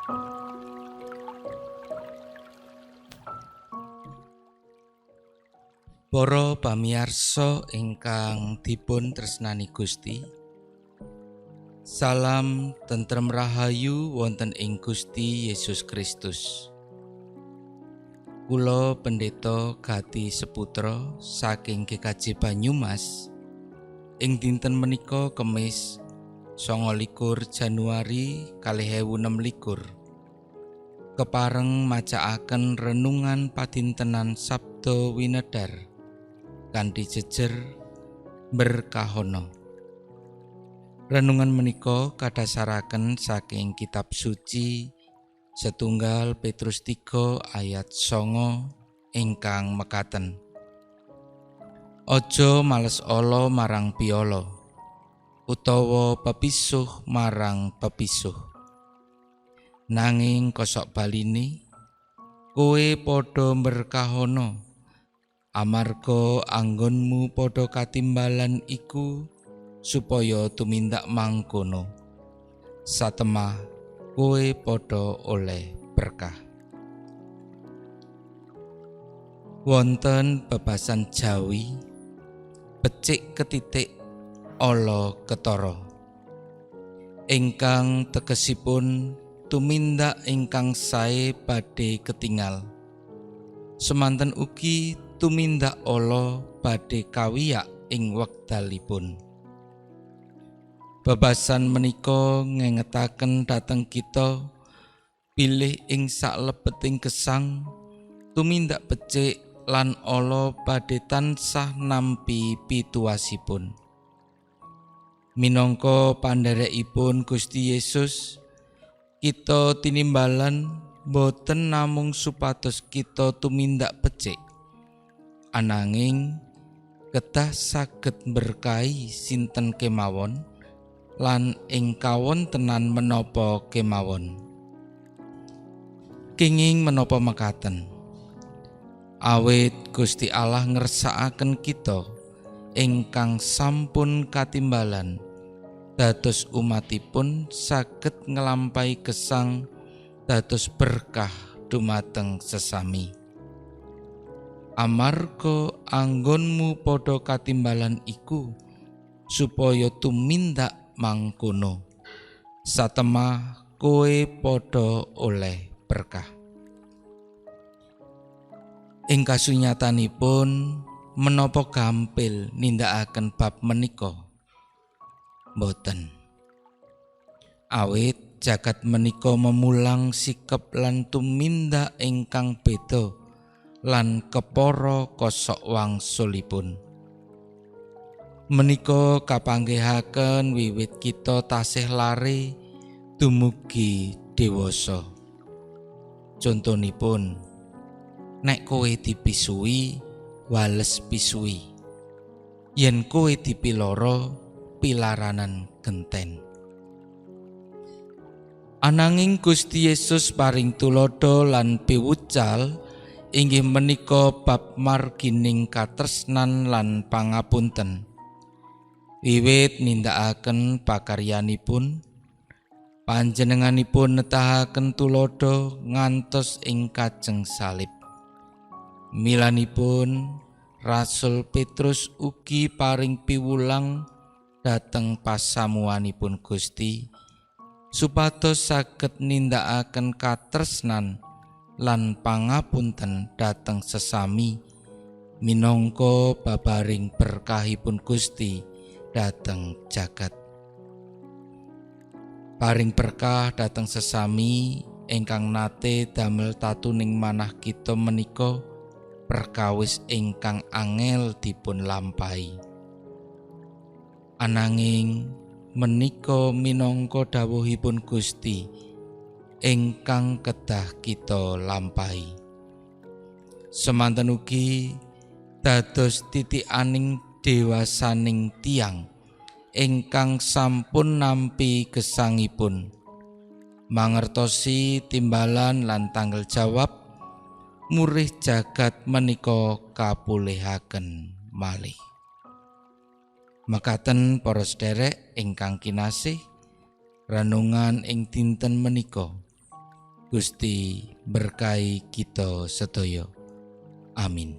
Para pamirsa ingkang dipun tresnani Gusti, salam tentrem rahayu wonten ing Gusti Yesus Kristus. Kula Pendeta Gati Seputra saking GKJ Banyumas ing dinten menika Kemis 29 Januari 2026 kepareng macaaken renungan padintenan Sabda Winedar kanthi jejer berkahono. Renungan menika kadasaraken saking kitab suci setunggal Petrus 3 ayat 9 ingkang mekaten. Aja males ala marang piala utawa pepisuh marang pepisuh. Nanging kosok baline kowe padha berkahono amarga anggonmu padha katimbalan iku supaya tumindak mangkono. Satemah kowe padha oleh berkah. Wonten bebasan Jawi, becik ketitik ala ketara, ingkang tegesipun tumindak ingkang sae badhe ketingal. Semanten ugi tumindak ala badhe kawiyak ing wekdalipun. Bebasan menika ngengetaken dhateng kita bilih ing saklebeting gesang tumindak becik lan ala badhe tansah nampi pituwasipun. Minangka pandherekipun Gusti Yesus, kita tinimbalan boten namung supados kita tumindak becik, ananging kedah saged berkahi sinten kemawon lan ing kawontenan menapa kemawon. Kenging menapa mekaten? Awit Gusti Allah ngersakaken kita ingkang sampun katimbalan dados umatipun saged nglampahi gesang dados berkah dumateng sesami. Amarga anggonmu padha katimbalan iku supaya tumindak mangkono. Satemah kowe padha oleh berkah. Ing kasunyatanipun menapa gampil nindakaken bab menika? Mboten. Awit jagat menika memulang sikep lan tumindak ingkang beda lan kepara kosok wangsulipun. Menika kapanggihaken wiwit kita tasih lare dumugi dewasa. Contonipun, nek kowe dipisui, wales pisui. Yen kowe dipiloro, pilaranan genten. Ananging Gusti Yesus paring tuladha lan piwucal inggih menika bab margining katresnan lan pangapunten. Wiwit nindakaken pakaryanipun, panjenenganipun netahaken tuladha ngantos ing kajeng salib. Milanipun Rasul Petrus ugi paring piwulang dhateng pasamuanipun Gusti supados saged nindakaken katresnan lan pangapunten dhateng sesami minangka babaring berkahipun Gusti dhateng jagat. Paring berkah dhateng sesami ingkang nate damel tatuning manah kita menika perkawis ingkang angel dipun lampahi. Ananging menika minangka dawuhipun Gusti ingkang kedah kita lampahi. Semanten ugi dados titikaning dewasaning tiyang ingkang sampun nampi gesangipun, mangertosi timbalan lan tanggal jawab murih jagat menika kapulihaken malih. Mekaten para sederek ingkang kinasih, renungan ing dinten menika. Gusti berkahi kita sedaya. Amin.